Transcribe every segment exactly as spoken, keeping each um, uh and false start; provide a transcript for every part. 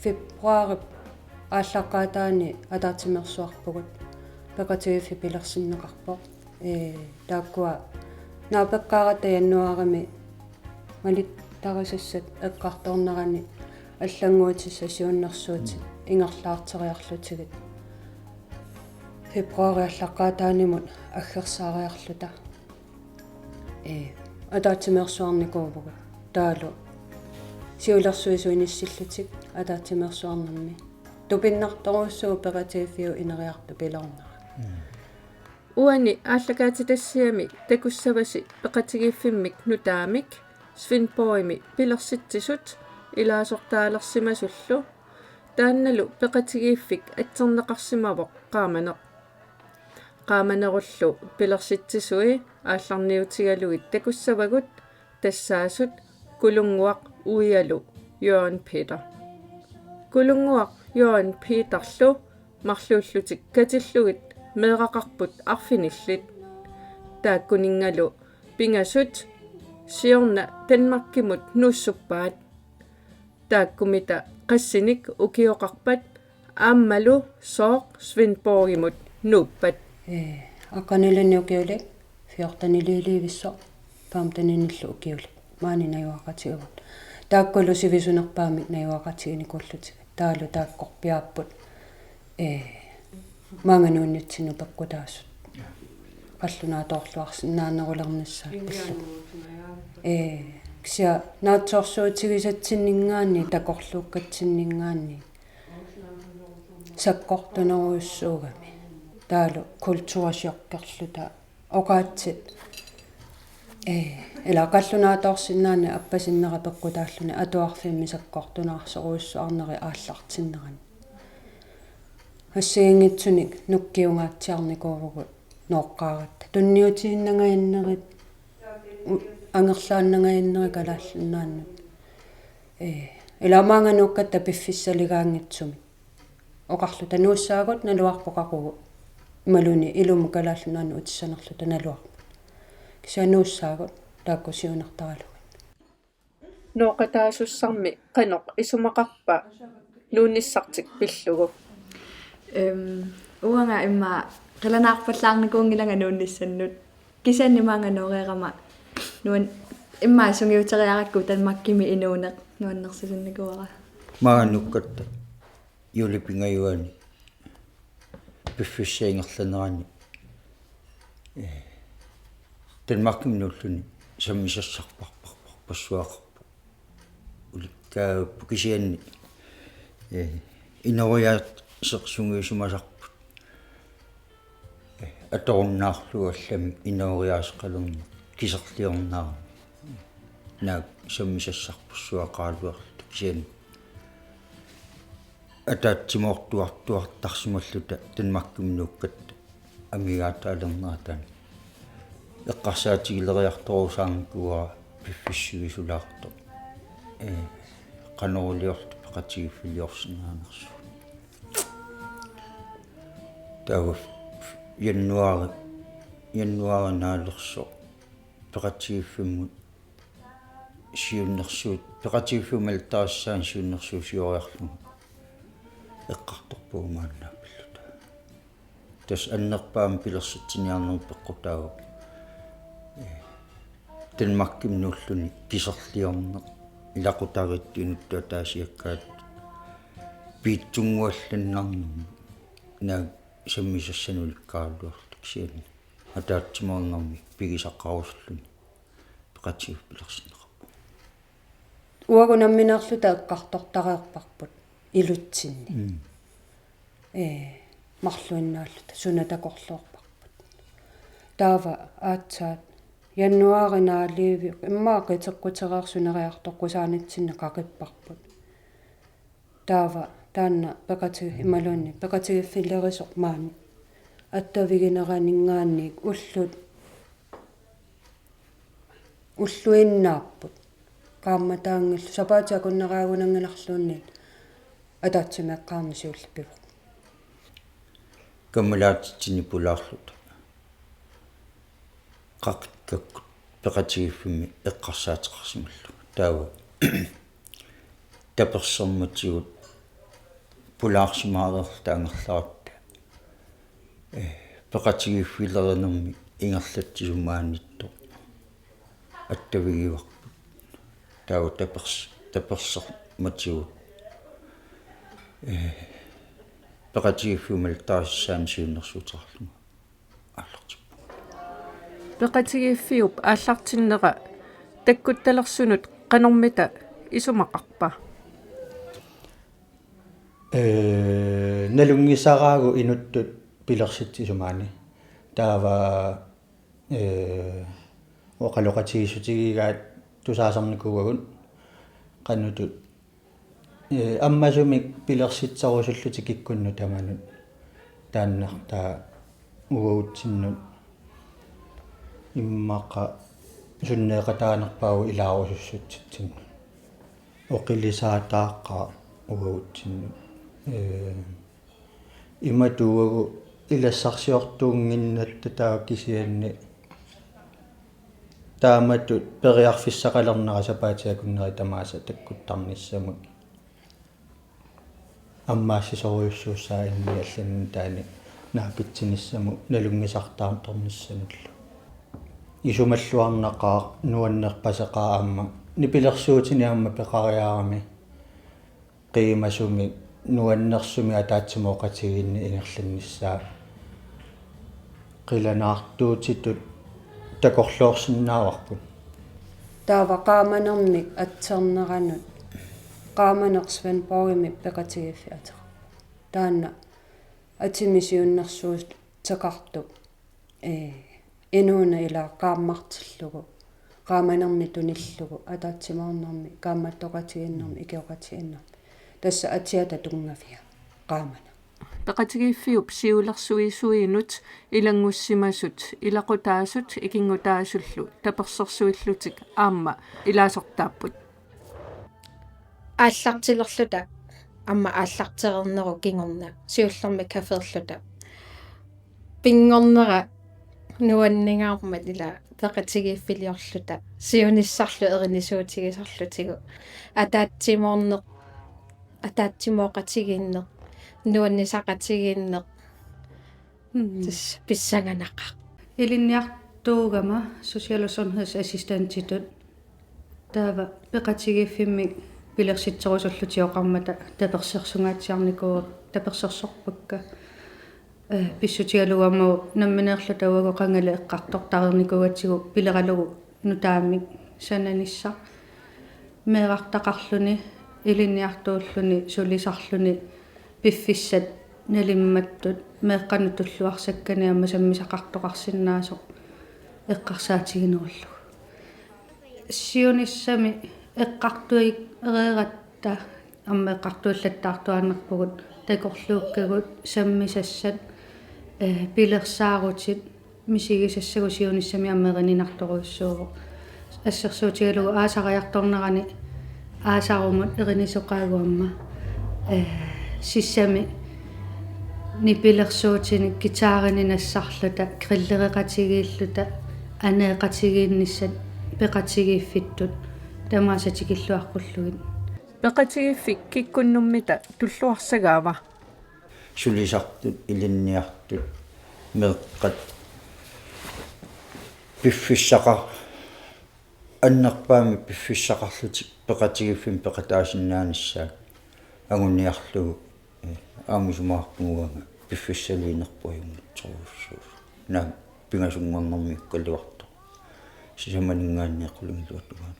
Februaarip aallaqqaataani ataatsimeersuarpugut, peqatigiiffik pilersinneqarpoq. Ee, taakkua naapeqqaaratta januaarimi malittarisassat eqqartornerani allannguutissat siunnersuutit ingerlaarteriarlutigit februaarip aallaqqaataanimut aggersaariarluta. Ee, ataatsimeersuarnikuuvugut. Taavalu siulersuisut inissillutik ataatsimeersuarnermi. Tupinnartorujussuuvoq peqatigiiffiup ineriartupiloornera. Uani aallakaatitassiami takussavasi peqatigiiffimmik nutaamik Svendborgimi pilersitsisut ilaasortaalersimasullu, taannalu peqatigiiffik atserneqarsimavoq qaamaneq. Qaamanerullu pilersitsisui aallarniutigalugit takussavagut tassaasut Kulunnguaq Uialu Jørgen Peter. Kulunnguaq Jørgen Peterlu marluullutik katillugit meeraqarput arfinillit. Taakkuninngalu pingasut siorna Danmarkimut nuussuppaat. Taakkumita qassinik ukioqarpat aammalu sooq Svendborgimut nuuppat? Ee, aqqanilinnik ukiulik, fjorteniliivissoq, femteninillu ukiulik. Maani najugaqatigaavut. Taakkulu sivisunerpaamik najugaqatiginikuullutigit. Taavalu taakkorpiaapput, ee, maanga nuunnitsinnut peqqutaasut. Qallunaatoorluarsinnaanerulernissaat pillugu. Ee, kisianni naatsorsuutigisatsinninngaanniit, takorluukkatsinninngaanniit sakkortunerujussuugami. Taavalu kulturchokkerluta oqaatsit. Ee, ila qallunaatoorsinnaaneq appasinnera peqqutaalluni atuarfimmi sakkortunaarsorujussuarneri aallartinnerani. Assigiinngitsunik nukkiungaatsiarnikuuvugut nooqqaaratta. Tunniutiinnangajannerit, u-, angerlaannangajannerit Kalaallit Nunaannut. Ee, ila maanga nuukkatta piffissaligaanngitsumik. Oqarluta nuussaagut naluarput qaqugu. Imaluunniit ilumut Kalaallit Nunaannut utissanerluta naluarput. Kisianni nuussaagut taakku siunertaralugit. Nooqataasussarmi qanoq isumaqarpa nuunnissartik pillugu? Em, uanga immaqa qilanaarpallaarnikuunngilanga nuunnissannut. Kisianni maanga nooreerama nuan-, immaqa sungiuteriarakku Danmarkimi inuuneq nuannersisannikuuara. Maanga nuukkatta juulip pingajuani piffissap ingerlanerani, ee, Danmarkimut nuulluni sammisassarpassuaqarpoq. Ulikkaavippoq kisianni, ee, inooriaaseq sungiusimasarput. Ee, atorunnaarlugu allamik inooriaaseqalerneq kiserliorneq. Naak sammisassarpassuaqaraluarluta kisianni ataatsimoortuartuartarsimalluta Danmarkimut nuukkatta amigaataalernerata eqqarsaatigileriartorusaarnikuuara piffissaq sivisulaartoq. Ee, qanoruliorluta peqatigiiffiliorsinnaanersugut. Taava januaari, januaari naalersoq peqatigiiffimmut siunnersuut, peqatigiiffimmut malittarisassaanut siunnersuusioriarlugu eqqartorpugut maannaapilluta. Tassa annerpaamik pilersitsiniarneq peqqutaavoq, ee, Danmarkimut nuulluni kiserliorneq, ilaqutariittut inuttut ataasiakkaat piitsunnguallannarnermut, naak sammisassanik ulikkaraluarluta kisianni ataatsimoornermik pigisaqarusulluni peqatigiiffik pilersinneqarpoq. Uagut nammineerluta eqqartortareerparput ilutsinni. Mm. Ee, marluinnaalluta suna takorloorparput. Taava aatsaat januaari naaliiviup immaqa qiteqqutereersoq neriartoqqusaanitsinni qaqipparput. Taava taanna peqati-, imaluunniit peqatigiiffilerisoq maani attavigineraninngaanniit ullut, ulluinnaapput. Qaammataanngillat, sapaatip akunneraagunanngilarluunniit ataatsimeeqqaarneq siulliit pivoq. Kammalaatitsinni pulaarluta qaqikkakkut peqatigiiffimmi eqqarsaateqarsimallugu. Taava tapersermatigut pulaarsimaareerluta angerlaratta, ee, peqatigiiffilerinermi ingerlatsisumaaniittoq attavigivarput. Taava tapers-, tapersermatigut, ee, peqatigiiffiup malittarisassaanik siunnersuuteqarlunga aallartippunga. Peqatigiiffiup aallartinnera takkuttalersunut qanormita isumaqarpa? Ee, nalunngisaraagut inuttut pilersitsisumaanni. Taava, ee, oqaloqatigiissutigigaat tusaasarnikuuagut qanoq ittut, ee, ammasumik pilersitserusullutik kikkunnut tamanut. Taannartaa uagutsinnut immaqa sunneeqataanerpaagut ilaarusussutsitsinnut. Oqilisaataaqqaaq uagutsinnut. Ee, imatut uagut ilassarsiortuunnginnatta taava kisianni taamatut periarfissaqalernera sapaatip akunneri tamaasa takkuttarnissamut. Ammaassisorujussuussaanni allanut taanna naapitsinissamut nalunngisartaartornissamullu. Isumalluarnaqaaq, nuannerpaseqaaq aamma nipilersuutini aamma peqariarami qiimasumik nuannersumik ataatsimooqatigiinneq ingerlannissaa. Qilanaartuutitut takorloorsinnaavarput. Taava qaamanermik atserneranut, qaamaneq Svendborgimi peqatigiiffiup ateqarpoq. Taanna atimik siunnersuuteqartup, ee, inuuneq ilaa qaammartillugu, qaamanermik tunillugu, ataatsimoornermik, kaammattoqatigiinnermik, ikioqatigiinnermik. Tassa atiata tunngavia qaamaneq. Peqatigiiffiup siulersuisuinut ilanngussimasut ilaqutaasut ikinngutaasullu tapersersuillutik aamma ilaasortaapput. Aallartilerluta aamma aallartereernerup kingorna siullermik caféerluta. Pinngornera nuanningaarmat ila peqatigiiffiliorluta siunissarlu erinisuutigisarlutigu. Ataatsimoorneq, ataatsimooqatigiinneq, nuannisaqatigiinneq. Mm. Tassa pissanganaqaaq. Ilinniartuugama social- og sundhedsassistentitut. Taava peqatigiiffimmik pilersitserusullutik oqarmata tapersersungaatsiarnikuuakka, tapersersorpakka. Ee, pissutigalugu aamma nammineerluta uagut qangali eqqartortareernikuugatsigu pileralugu nutaamik sananissaq. Meerartaqarluni, ilinniartuulluni, sulisarluni, piffissat nalimmattut, meeqqanut tulluarsakkanik aamma sammisaqartoqarsinnaasoq eqqarsaatiginerullugu. Siunissami eqqartuereeratta aamma eqqartuallattaartuaannarpugut, takorluukkagut sammisassat, ee, pilersaarutit, misigisassagut siunissami aamma erininartorujussuuvoq. Assersuutigalugu aasariartornerani aasarumut erinisoqaagut aamma, ee, sissami nipilersuutinik guitarinik nassarluta, grillereqatigiilluta, aneeqatigiinnissat peqatigiiffittut tamaasa tikilluaqqullugit. Peqatigiiffik kikkunnummita tulluarsagaava? Sulisartut, ilinniartut, meeqqat piffissaqar-, annerpaamik piffissaqarlutik peqatigiiffimmi peqataasinnaanissaat anguniarlugu, ee, aamma isumaqarpunga uanga piffissaliinerput ajunngitsorujussuusoq. Naak pingasunngornermiukkaluartoq. Sisamaninngaanniit qulingiluat tungaanut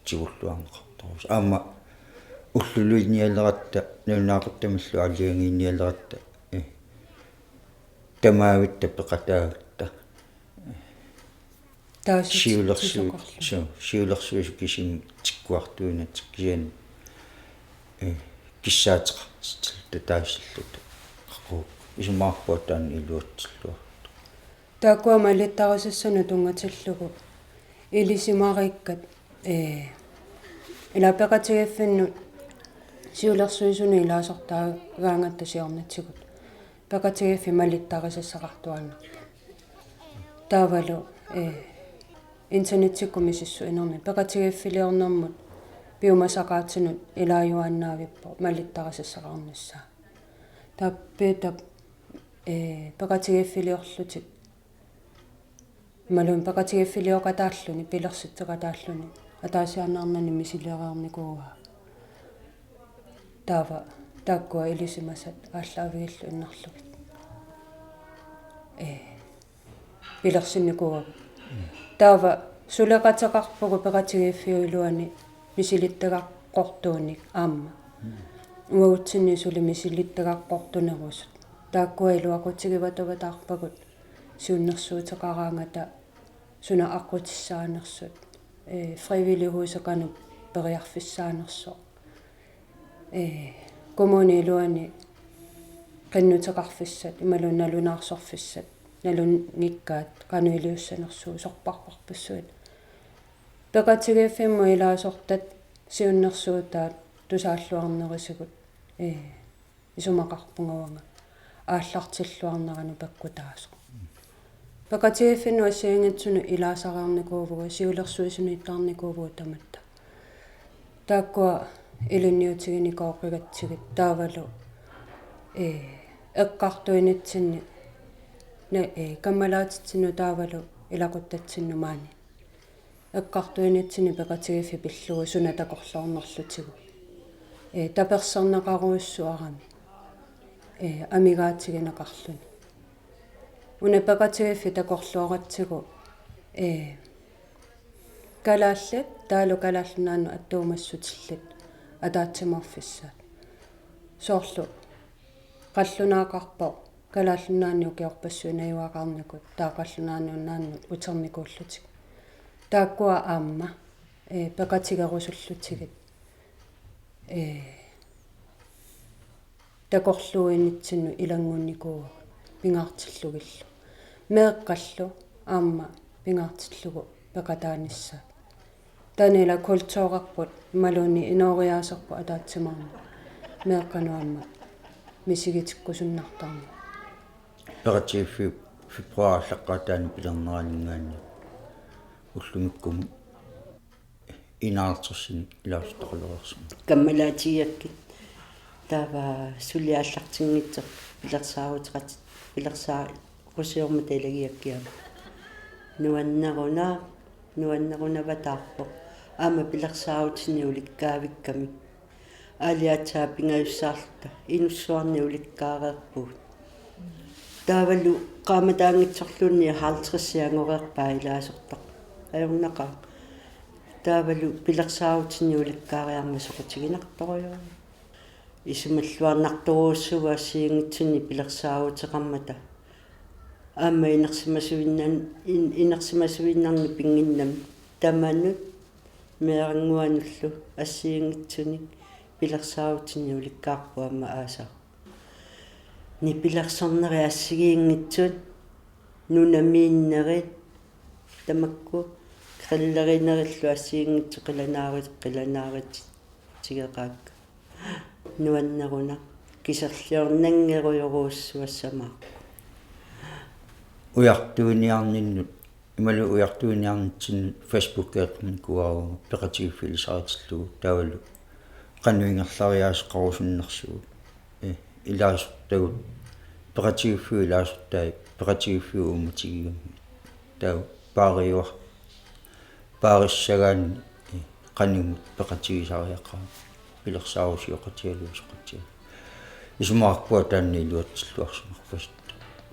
tigulluarneqartorujussuuvoq. Aamma ullulinialeratta, nalunaaquttamillu aalajangiinialeratta, ee, tamaavitta peqataagatta. Taasut siulersuit, tisoqarlu. Suu, siulersuisut kisimik tikkuartuinnatik kisianni, ee, kissaateqartilluta taasilluta. Qaquu. Isumaqarpunga taanna iluatsilluartoq. Taakkua malittarisassanut tunngatillugu ilisimariikkat, ee, ila peqatigiiffinnut siulersuisunut ilaasortaagaangatta siornatigut peqatigiiffik malittarisassaqartuaannarpoq. Taavalu, ee, internettikkut misissuinermi peqatigiiffiliornermut piumasaqaatinut ilaajuaannaavippoq, ee, malittarisassaqarnissaa. Tappitap, ee, peqatigiiffiliorlutik. Imaluunniit peqatigiiffilioqataalluni, pilersitseqataalluni, ataasiaannarnani misilereernikuuaa. Taava taakkua ilisimasat aallaavigalugit innarlugit, ee, pilersinnikuuagut. Taava suleqateqarpugut peqatigiiffiup iluani misilittagaqartuunik aamma. Uagutsinni suli misilittagaqartunerusut. Taakkua iluaqutigivatavataarpagut siunnersuuteqaraangata suna aqqutissaanersut, ee, frivillighusip qanoq periarfissaanersoq. Ee, kommunip iluani qinnuteqarfissat imaluunniit nalunaarsorfissat nalunngikkaat qanoq iliussanersugut, sorpassuarpassuit. Peqatigiiffimmut ilaasortat siunnersuutaat tusaalluarnerisigut, ee, isumaqarpunga uanga aallartilluarnerani peqqutaasoq. Peqatigiiffinnut assigiinngitsunut ilaasareernikuuvugut, siulersuisuniittaarnikuuvugut tamatta. Taakkua ilinniutiginikoorigatsigit taavalu, ee, eqqartuinitsinni, na-, ee, kammalaatitsinnut taavalu ilaquttatsinnut maani. Eqqartuinitsinni peqatigiiffik pillugu suna takorloornerlutigu. Ee, tapersersorneqarujussuarami, ee, amigaatigineqarluni. Una peqatigiiffik takorlooratsigu, ee, kalaallit, taavalu Kalaallit Nunaannut attuumassutillit ataatsimoorfissaat. Soorlu qallunaaqarpoq Kalaallit Nunaanni ukiorpassuit najugaqarnikut, taava Qallunaat Nunaannut uternikuullutik. Taakkua aamma, ee, peqatigerusullutigit, ee, takorluuinitsinnut ilanngunnikuuagut pingaartillugillu. Meeqqallu aamma pingaartillugu peqataanissaat. Taanna ila kulturerput imaluunniit inooriaaserput ataatsimoorneq meeqqanut aamma misigitikkusunnartarneq. Peqatigiiffiup februaarip aallaqqaataani pilerneraninngaanniit ullumikkumut enoghalvtredsinik ilaasortaqalersimavugut. Kammalaatigigakkit taava suli aallartinngitsoq pilersaaruteqat-, pilersaarusiormata ilagigakkit aamma. Nuanneruna-, nuannerunavataarpoq. Aamma pilersaarutinik ulikkaavikkamik. Aali aatsaat pingajussaarluta inussuarnik ulikkaareerpugut. Taavalu qaammataanngitsorluunniit halvtredsit angoreerpaat ilaasortaq. Ajornaqaaq. Taavalu pilersaarutinik ulikkaariarmat soqutiginartorujuuvoq. Isumalluarnartorujussuuvoq assigiinngitsunik pilersaaruteqarmata. Aamma inersimasuinnan-, in-, inersimasuinnarnik pinnginnami tamanut meerannguanullu assigiinngitsunik pilersaarutinik ulikkaarpoq aamma aasaq. Nipilersornerit assigiinngitsut, nunamiinnerit, tamakku grillerinerillu assigiinngitsut qilanaari-, qilanaarutigeqaakka. Nuanneruna, kiserliornanngerujorujussuassamaarpoq. Ujartuiniarninnut, imaluunniit ujartuiniarnitsinnut Facebookeqarnikuuara peqatigiiffilisaritillugu taavalu qanoq ingerlariaaseqarusunnersugut. Ee, ilaasortagut, peqatigiiffiup ilaasortai, peqatigiiffiup uummatigigammik. Taava paariuar-, paarissagaanni, ee, qanimut peqatigisariaqarami, pilersaarusioqatigalugu soqutigalugu. Isumaqarpunga taanna iluatsilluarsimarpasippoq.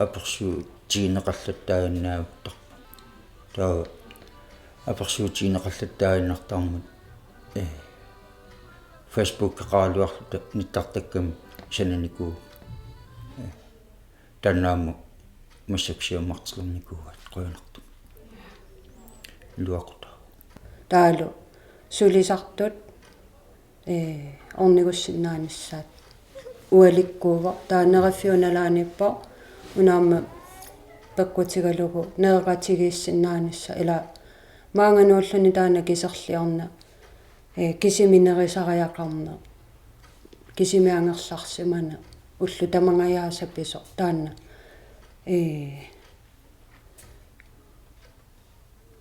Apersuutigineqallattaaginnartarpoq. Taava apersuutigineqallattaaginnartarmat, ee, Facebookeqaraluarluta nittartakkami sananikuuvugut. Ee, taanna aamma massakkut siammartillernikuuaat qujanartumik. Iluaqutaavoq. Taavalu sulisartut, ee, ornigussinnaanissaat ualikkuuvoq. Taava Neriffik una nalaaniippoq, una aamma peqqutigalugu nereqatigiissinnaanissaq, ila maanngaanniilluni taanna kiserliorneq, ee, kisimi nerisariaqarneq, kisimi angerlarsimaneq, ullut tamangajaasa pisoq taanna, ee,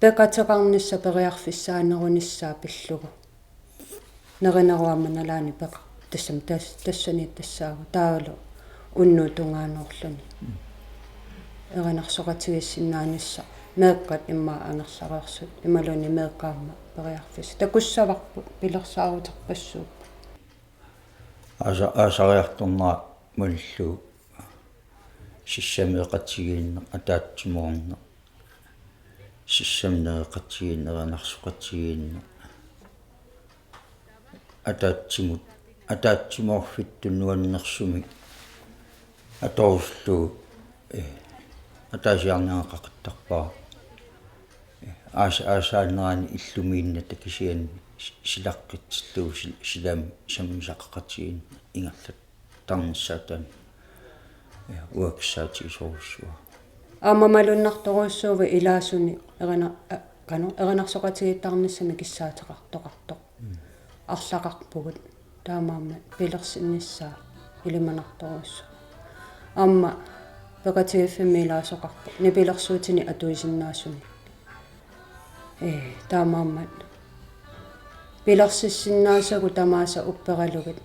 peqateqarnissaq periarfissaanerunissaa pillugu. Nerinerup aamma nalaani peqarpoq. Tassami tas-, tassani tassaagut. Taavalu unnuup tungaanoorluni erinarsoqatigiissinnaanissaq, meeqqat immaqa angerlareersut imaluunniit meeqqat aamma periarfissat takussavarput, pilersaaruterpassuupput. Aasa-, aasariartornera malillugu sissameeqatigiinneq, ataatsimoorneq, sissamik nereqatigiinneq, erinarsoqatigiinneq, ataatsimut, ataatsimoorfittut nuannersumik atorusullugu, eh, ataasiarneq qaqittarpara. Eh, aas-, aasaanerani illumiinnata kisianni si-, silaqqitsillugu sil-, silami sammisaqaqatigiinneq ingerlat- tarnissaat taanna, eh, uanga kissaatigisorujussuara. Aamma malunnartorujussuuvoq ilaasuni erina-, a-, qanoq, erinarsoqatigiittarnissamik kissaateqartoqartoq. Mm. Arlaqarpugut. Taamaammat pilersinnissaa ilimanartorujussuuvoq. Aamma peqatigiiffimmi ilaasoqarpoq nipilersuutinik atuisinnaasunik. Ee, taamaammat pilersissinnaasagut tamaasa upperalugit,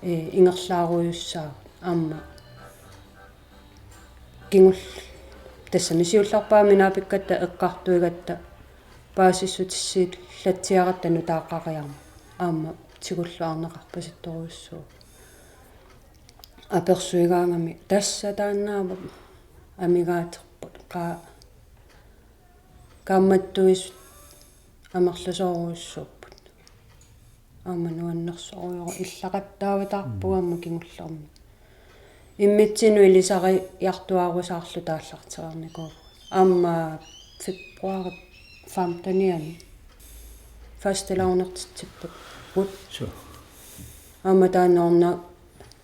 ee, ingerlaarujussuuvoq aamma kingul-, tassami siullerpaamik naapikkatta eqqartuigatta paasissutissiilatsiaratta nutaaqariarmat aamma tigulluarneqarpasittorujussuuvoq. Apersuigaangami tassa taannaavoq amigaaterput, qaa-, kaammattuisut amerlasoorujussuupput. Aamma nuannersorujussuuvoq, illaqattaavataarpugut aamma kingullermi. Immitsinnut ilisariartuaarusaarluta aallartereernikuuvugut. Aamma februar femtenianni fastelavnertitsipput. Suu. Aamma taanna orna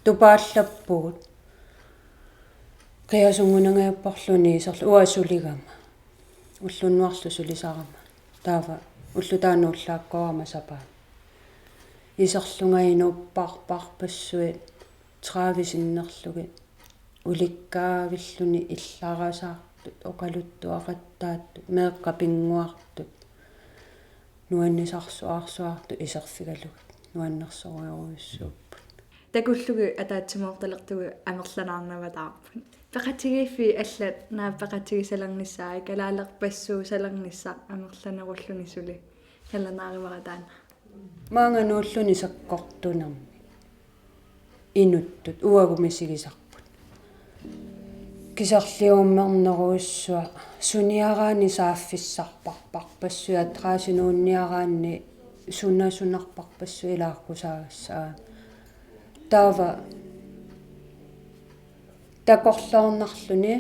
tupaallappugut. Qiasunngunangajappalluunniit iserlu-, uanga suligama. Ullunnuarlu sulisarama. Taava ulloq taanna ullaakkoorama sapaat. Iserlunga inuupparparpassuit tredive sinnerlugit. Ulikkaavilluni illarasaartut, oqaluttuaqattaattut, meeqqat pinnguartut, nuannisarsuarsuartut iserfigalugit. Nuannersorujorujussuupput. Takullugit ataatsimoortalertugut amerlanaarnavataarput. Peqatigiiffiit allat naak peqatigisalernissaat, kalaalerpassuusalernissaq amerlanerulluni suli. Nalunaarumaarpoq taanna. Maanga nuulluni sakkortunermi inuttut uagut misigisarput. Kiserliummernerujussuaq suniaraanni saaffissarparparpassuit, adressinuunniaraanni sunasunarparpassuit ilaaqqusaagassaagamik. Taava takorloornarluni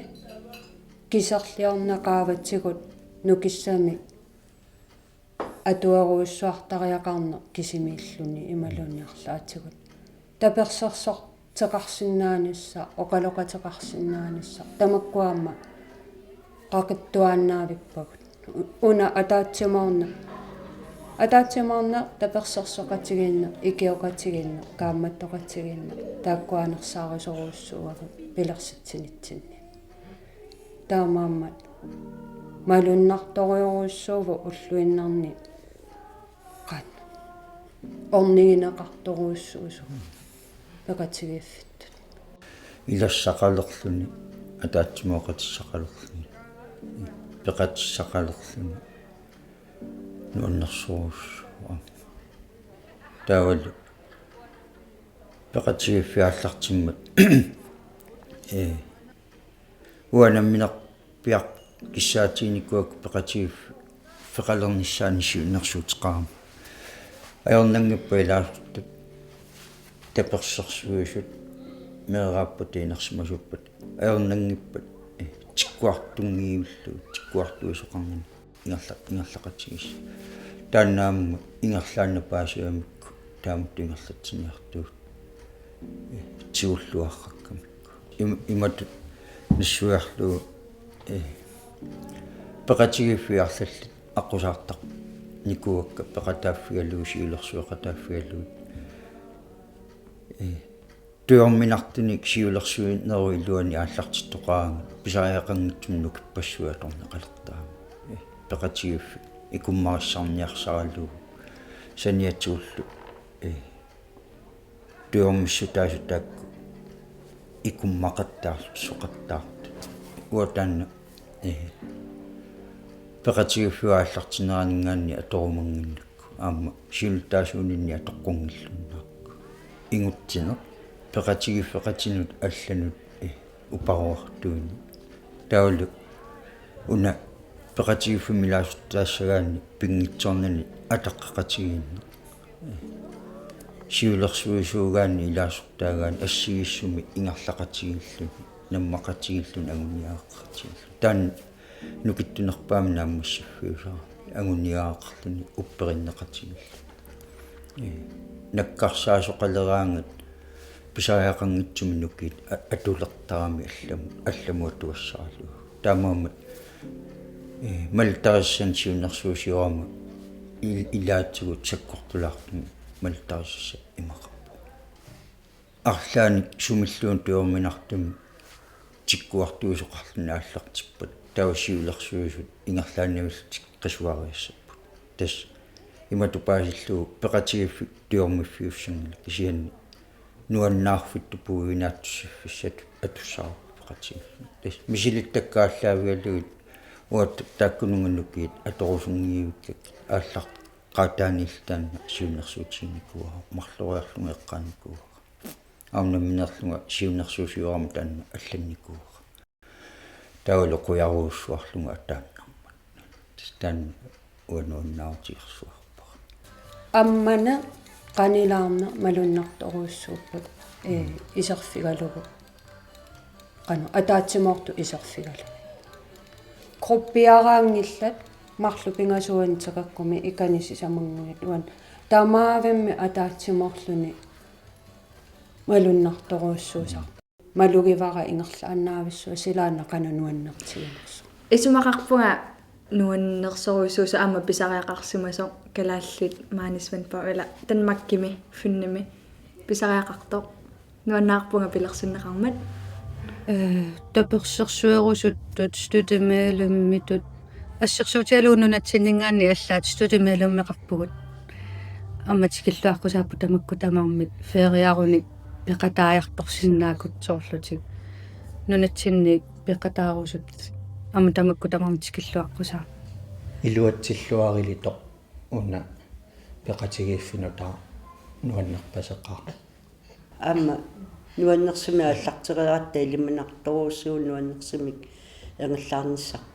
kiserliorneq qaavatigut nukissamik atuerujussuartariaqarneq kisimiilluni imaluunniit arlaatigut. Tapersersorteqarsinnaanissaq, oqaloqateqarsinnaanissaq, tamakku aamma qaqittuaannavippagut. U-, una ataatsimoorneq. Ataatsimoorneq, tapersersoqatigiinneq, ikioqatigiinneq, kaammattoqatigiinneq, taakku anersaarisorujussuuagut pilersitsinitsinni. Taamaammat malunnartorujorujussuuvoq ulluinnarni qanoq ornigineqartorujussuusoq peqatigiiffittut. Ilassaqalerluni, ataatsimooqatissaqalerluni, peqatissaqalerluni nuannersorujussuuvoq aamma. Taavalu peqatigiiffiit aallartimmat, ee, uanga namminerpiaq kissaatiginikuuakka peqatigiiffeqalernissaannik siunnersuuteqarama. Ajornanngippat ilaasortat tapersersuisut meeraappata inersimasuuppata. Ajornanngippat, eh, tikkuartunngivillugu, tikkuartuisoqarnani ingerla-, ingerlaqatigiissut. Taanna aamma ingerlaannaq paasigamikku taamatut ingerlatsiniartugut. Eh, tigulluarrakkamikku. Im-, imatut nassuiarlugu, eh, peqatigiiffiit arlallit aqqusaartarnikuuakka peqataaffigalugit, siulersueqataaffigalugit. Eh, tujorminartunik siulersuinerup iluani aallartittoqaraangat pisariaqanngitsumik nukippassuit atorneqalertarami. Eh, peqatigiiffik ikummarissarniarsaralugu saniatigullu, eh, tujormissutaasut taakku ikummaqattaartut, soqattaartut. Uanga taanna, ee, peqatigiiffiup aallartinneraninngaanniit atorumannginnakku. Aamma siulittaasuuninni atoqqunngilluinnarakku. Ingutsineq, peqatigiiffeqatinut allanut, ee, uparuartuineq. Taavalu una peqatigiiffimmi ilaasortaassagaanni pinngitsoornani ataqqeqatigiinneq. Siulersuisuugaanni ilaasortaagaanni assigiissumik ingerlaqatigiilluni, nammaqatigiilluni, anguniagaqaqatigiilluni. Taanna nukittunerpaamik naammassiffiusarami, anguniagaqarluni upperinneqatigiilluni. Ee, nakkarsaasoqaleraangat pisariaqanngitsumik nukiit a-, atulertaramik allamut, allamut atugassaralugu. Taamaammat, ee, malittarisassanik siunnersuusiorama il-, ilaatigut sakkortulaartumik malittarisassaa imaqarpoq. Arlaannik sumilluunniit tujorminartumik tikkuartuisoqarluni aallartippat, taava siulersuisut ingerlaannavillutik qisuariassapput. Tassa imatut paasillugu peqatigiiffik tujormiffiussanngilaq, kisianni nuannaarfittut puiuinaatsussiffissatut atussavarput peqatigiiffik. Tassa misilittakka aallaavigalugit uagut taakkununnga nukiit atorusunngivikkakku aallaqqaataaniilli taanna siunnersuutiginikuuara, marloriarlunga eqqaanikuuara. Aamma nammineerlunga siunnersuusiorama taanna allannikuuara. Taavalu qujarujussuarlunga ataannarmat. Tassa taanna uanga nuannaarutigersuarpara. Ammaneq qanilaarneq malunnartorujussuupput, ee, iserfigalugu. Qanoq ataatsimoortut iserfigalugit. Gruppiaraanngillat marluk pingasuanni takakkumi ikani sisamannguit uani. Tamarmik ataatsimoorluni malunnartorujussuusarput. Malugivara ingerlaannavissua silaannaq qanoq nuannertiginersoq. Isumaqarpunga nuannersorujussuusoq aamma pisariaqarsimasoq kalaallit maani Svendborg ila Danmarkimi, Fynnimi pisariaqartoq. Nuannaarpunga pilersinneqarmat. Ee, tapersersuerusuttut, støttemedlemmitut, assersuutigalugu nunatsinninngaanniit allaat støttemedlemmeqarpugut. Aamma tikilluaqqusaapput tamakku tamarmik feriarunik peqataajartorsinnaakkut soorlutik. Nunatsinni peqataarusut aamma tamakku tamarmik tikilluaqqusaapput. Iluatsilluarilitoq una peqatigiiffinut taava nuannerpaseqaaq. Aamma nuannersumik aallartereeratta ilimanartorujussuuvoq nuannersumik ingerlaarnissarput.